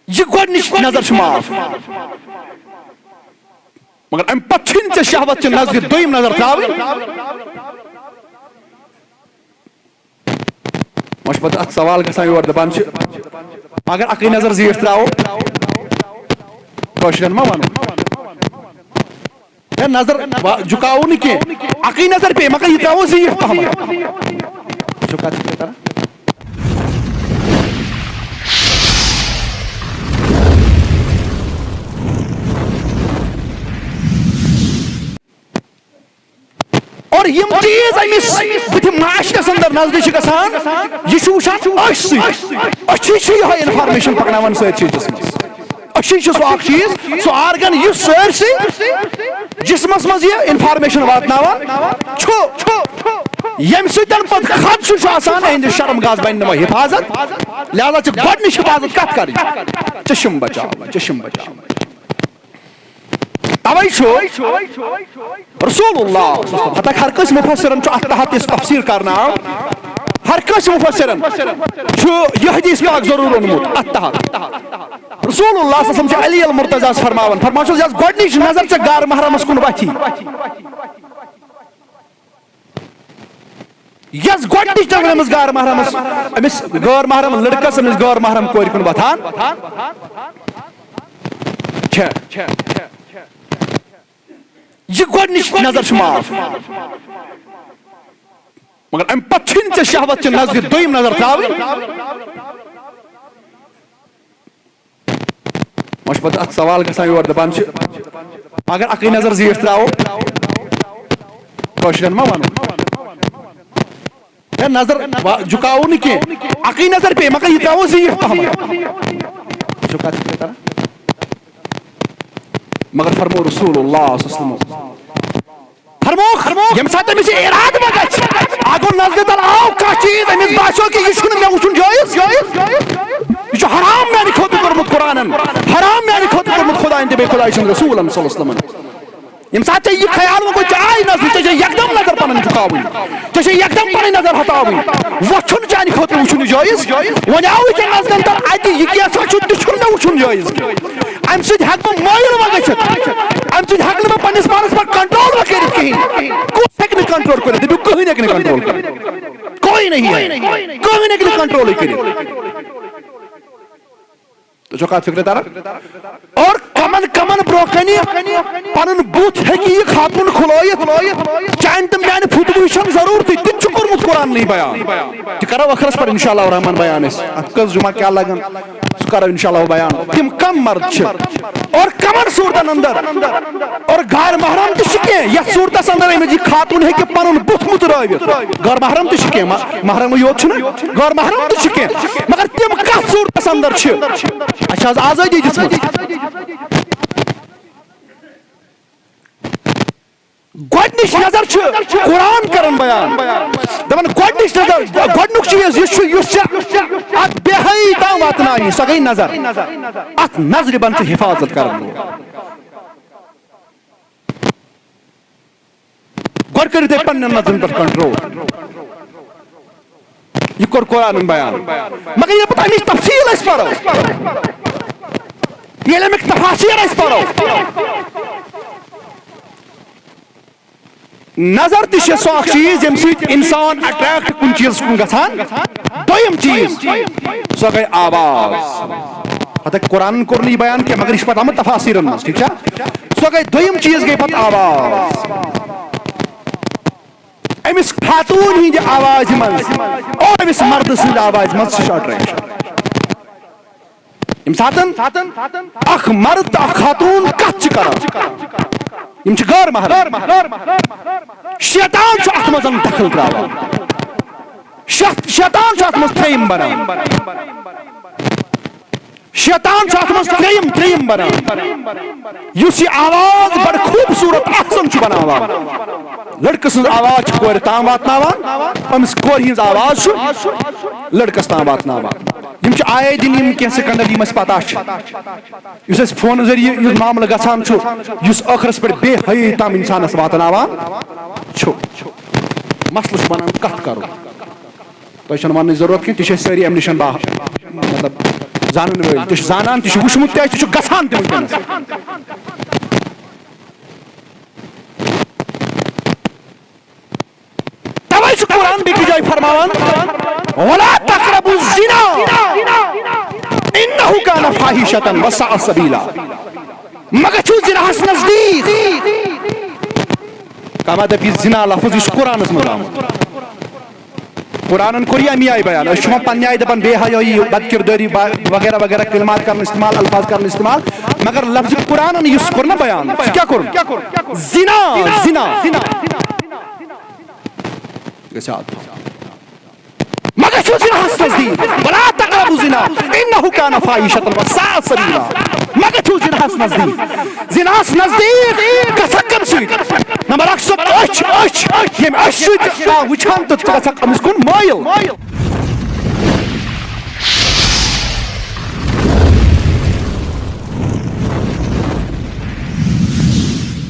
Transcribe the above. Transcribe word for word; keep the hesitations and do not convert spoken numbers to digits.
یہِ گۄڈٕنِچ نظر چھِ معاف، مگر اَمہِ پتہٕ چھِنہٕ ژےٚ شہوت چہِ نظرِ دوٚیِم نظر ترٛاوٕنۍ۔ وۄنۍ چھُ پتہٕ اتھ سوال گژھان یورٕ، دپان چھِ، اگر اکٕے نظر زیٖٹھ ترٛاوو، کٲشرٮ۪ن ما ونو؟ ہے، نظر وا-، جُکاوو نہٕ کینٛہہ، اکٕے نظر پیٚیہِ، مگر یہِ ترٛاوو زیٖٹھ پہمتھ۔ وٕچھِو کتھ چھِ کران۔ اور یِم چیٖز أمِس بٕتھِ معاشرس اندر نظرِ چھِ گژھان، یہِ چھُ وٕچھان أچھ سۭتۍ۔ أچھی چھِ یِہوٚے information پکناوان سٲرسٕے جسمس۔ أچھی چھِ سُہ اکھ چیٖز، سُہ organ یُس سٲرسٕے جسمس منٛز یہِ information واتناوان چھُ، ییٚمہِ سۭتۍ پتہٕ خدشہٕ چھُ آسان، أہنٛدِ شرم گاہ بنہِ نہٕ وۄنۍ حفاظت۔ لہذا چھِ گۄڈٕنِچ حفاظت کتھ کرٕنۍ؟ چشم بچاو، چشم بچاو۔ توے چھُ رسول اللہ صلی اللہ علیہ وسلم، حتیٰ ہر کٲنٛسہِ مفسرن چھُ اتھ تحت یُس تفسیر کرنہٕ آو، ہر کٲنٛسہِ مفسرن چھُ یہِ حدیث پاک ضروٗر اوٚنمُت اتھ تحت۔ رسول اللہ صلی اللہ علیہ وسلم چھُ علی المرتضیٰ ہس فرماوان، فرماوان چھُس، یۄس گۄڈٕنِچ نظر ژےٚ غٲر محرمس کُن وتھی، یۄس گۄڈٕنِچ نظر أمِس غٲر محرمس، أمِس غٲر محرم لڑکس، أمِس غٲر محرم کورِ کُن وۄتھان چھےٚ، یہِ گۄڈٕنِچ نظر چھِ معاف، مگر اَمہِ پتہٕ چھِنہٕ ژےٚ شہوت چہِ نظرِ دوٚیِم نظر ترٛاوٕنۍ۔ وۄنۍ چھُ پتہٕ اتھ سوال گژھان یورٕ، دپان چھِ، اگر اکٕے نظر زیٖٹھ ترٛاوو، کٲشرٮ۪ن ما ونو؟ ہے، نظر وا-، جُکاوو نہٕ کینٛہہ، اکٕے نظر پیٚیہِ، مگر یہِ ترٛاوو زیٖٹھ پہمتھ۔ وٕچھِو کتھ چھِ کران۔ مگر فرمو رسول اللہ صلی اللہ علیہ وسلم، فرمووُکھ، ییٚمہِ ساتہٕ أمِس یہِ اِرادٕ ما گژھِ، اَکُن نظرِ تل آو کانٛہہ چیٖز، أمِس باسیو کہِ یہِ چھُنہٕ مےٚ وٕچھُن جٲیِز، یہِ چھُ حرام میانہِ خٲطرٕ کوٚرمُت قرآنن، حرام میانہِ خٲطرٕ کوٚرمُت خۄدایَن تہٕ بیٚیہِ خۄداے سٕنٛدِ رسوٗلن صلی اللہ علیہ وسلمن۔ ییٚمہِ ساتہٕ ژےٚ یہِ خیال وۄنۍ گوٚو، ژےٚ آیہِ نظرِ، ژےٚ چھےٚ یکدم نظر پنٕنۍ جُکاوٕنۍ، ژےٚ چھےٚ یکدم پنٕنۍ نظر ہٹاوٕنۍ، وۄتھُن چانہِ خٲطرٕ وٕچھُن یہِ جٲیِز، وۄنۍ آوُے ژےٚ نظرن تل اَتہِ، یہِ کینٛژھا چھُ، تہِ چھُنہٕ مےٚ وٕچھُن جٲیِز کینٛہہ۔ اَمہِ سۭتۍ ہٮ۪کہٕ بہٕ مٲیِل وۄنۍ گٔژھِتھ، اَمہِ سۭتۍ ہٮ۪کہٕ نہٕ بہٕ پنٛنِس پانَس پٮ۪ٹھ control وۄنۍ کٔرِتھ کِہیٖنۍ۔ کُس ہیٚکہِ نہٕ control کٔرِتھ؟ دٔپِو، کٕہٕنۍ ہیٚکہِ نہٕ control کٔرِتھ، کوئی نہیں ہے، کٕہٕنۍ ہیٚکہِ نہٕ controlٕے کٔرِتھ۔ تُہۍ چھو کتھ فکرِ تران؟ اور کمن کمن برونٛہہ کنہِ پنُن بُتھ ہیٚکہِ یہِ خاتون کھُلٲیِتھ، چانہِ تہٕ میانہِ پھُٹوٕے چھنہٕ ضروٗرتٕے، تہِ تہِ چھُ کوٚرمُت قرآن نٕے بیان۔ تہِ کرو ٲخرس پٮ۪ٹھ انشاءاللہ الرحمن بیان أسۍ۔ اتھ کٔژ جمعہ کیٛاہ لگن، سُہ کرو انشاءاللہ بیان۔ تِم کم مرد چھِ اور کمن صورتن اندر، اور غیر محرم تہِ چھِ کینٛہہ یتھ صورتس اندر أمِس یہِ خاتون ہیٚکہِ پنُن بُتھ مُترٲوِتھ۔ غیر محرم تہِ چھِ کینٛہہ، مح-، محرمٕے یوت چھُنہٕ، غیر محرم تہِ چھِ کینٛہہ، مگر تِم کتھ صورتس اندر چھِ؟ اَسہِ چھِ آز آزٲدی دِژمٕژ۔ گۄڈٕنِچ نظر چھِ قرآن کران بیان، دپان گۄڈٕنِچ نظر، گۄڈٕنیُک چیٖز یُس چھُ، یُس ژےٚ اتھ بے حیٲیی تام واتناوِ، سۄ گٔے نظر۔ اتھ نظرِ بن ژٕ حفاظت کرن وول۔ گۄڈٕ کٔرِو تُہۍ پننٮ۪ن نظرن پٮ۪ٹھ control۔ یہِ کوٚر قرآنن بیان۔ مگر ییٚلہِ پتہٕ اَمِچ تفصیٖل أسۍ پرو، ییٚلہِ اَمِکۍ تفاسیٖر أسۍ پرو، نظر تہِ چھِ سۄ اکھ چیٖز، ییٚمہِ سۭتۍ انسان attract کُنہِ چیٖزس کُن گژھان۔ دوٚیِم چیٖز، سۄ گٔے آواز۔ ہتہٕ قرآنن کوٚر نہٕ یہِ بیان کینٛہہ، مگر یہِ چھُ پتہٕ آمُت تفاسیٖرن منٛز، ٹھیٖک چھا؟ سۄ گٔے دوٚیِم چیٖز، گٔے پتہٕ آواز۔ أمِس خاتوٗن ہٕنٛدِ آوازِ منٛز اور أمِس مردٕ سٕنٛزِ آوازِ منٛز، سُہ چھُ attraction۔ ییٚمہِ ساتَن اکھ مرد تہٕ اکھ خاتوٗن کتھ چھِ کران، یِم چھِ غٲر محرم۔ شیطان چھُ اتھ منٛز دخل تراوان۔ شیط-، شیطان چھُ اتھ منٛز ترٛیٚیِم بنان۔ شیطان چھُ اتھ منٛز ترٛیٚیِم، ترٛیٚیِم بنان، یُس یہِ آواز بڑٕ خوٗبصوٗرت احسن چھُ بناوان۔ لڑکہٕ سٕنٛز آواز چھِ کورِ تام واتناوان، أمِس کورِ ہٕنٛز آواز چھُ لڑکس تام واتناوان۔ یِم چھِ آیے دِنۍ یِم کینٛہہ سیکنڈن یِم اَسہِ پتہ چھِ۔ یُس اَسہِ فونہٕ ذٔریعہٕ یُس معاملہٕ گژھان چھُ، یُس ٲخرس پٮ۪ٹھ بے حیٲیی تام انسانس واتناوان چھُ۔ مسلہٕ چھُ بنان کتھ کرُن۔ تۄہہِ چھَنہٕ وننٕچ ضروٗرت کینٛہہ، تہِ چھِ أسۍ سٲری اَمہِ نِش با-، مطلب، زانن وٲلۍ تہِ چھِ زانان، تہِ چھِ وٕچھمُت تہِ، تہِ چھُ گژھان تہِ وٕنکیٚنَس۔ توے چھُ قرآن بیٚکہِ جایہِ فرماوان، "ولا تقربوا الزنا انہ کان فاحشۃ وساء سبیلا"۔ مگر چھُو زِناہَس نزدیٖک۔ کما دَپہِ یہِ زِنا لفظ، یہِ چھُ قرآنَس منٛز آمُت۔ قرآنن کوٚر یہِ اَمی آیہِ بیان۔ أسۍ چھِ وۄنۍ پننہِ آیہِ دَپان بے حیٲیی، بد کردٲری، با-، وغیرہ وغیرہ کلمات کرن استعمال، الفاظ کرن استعمال، مگر لفظ قرآنن یُس کوٚر نہ بیان، سُہ کیٛاہ کوٚر؟ زِنا، زِنا۔ گژھِ یاد تھاوُن۔ مگر چھُو زِناہَس نزدیٖک۔ ولا تقربوا الزنا انہ کان فاحشۃ وساء سبیلا۔ مگر چھُو زِناہَس نزدیٖک۔ زِناہَس نزدیٖک گژھکھ کَمہِ سۭتۍ؟ نمبر اکھ، سُہ أچھ، أچھ، ییٚمہِ أچھ سۭتۍ ژٕ وٕچھان تہٕ ژٕ گژھکھ أمِس کُن مٲیِل۔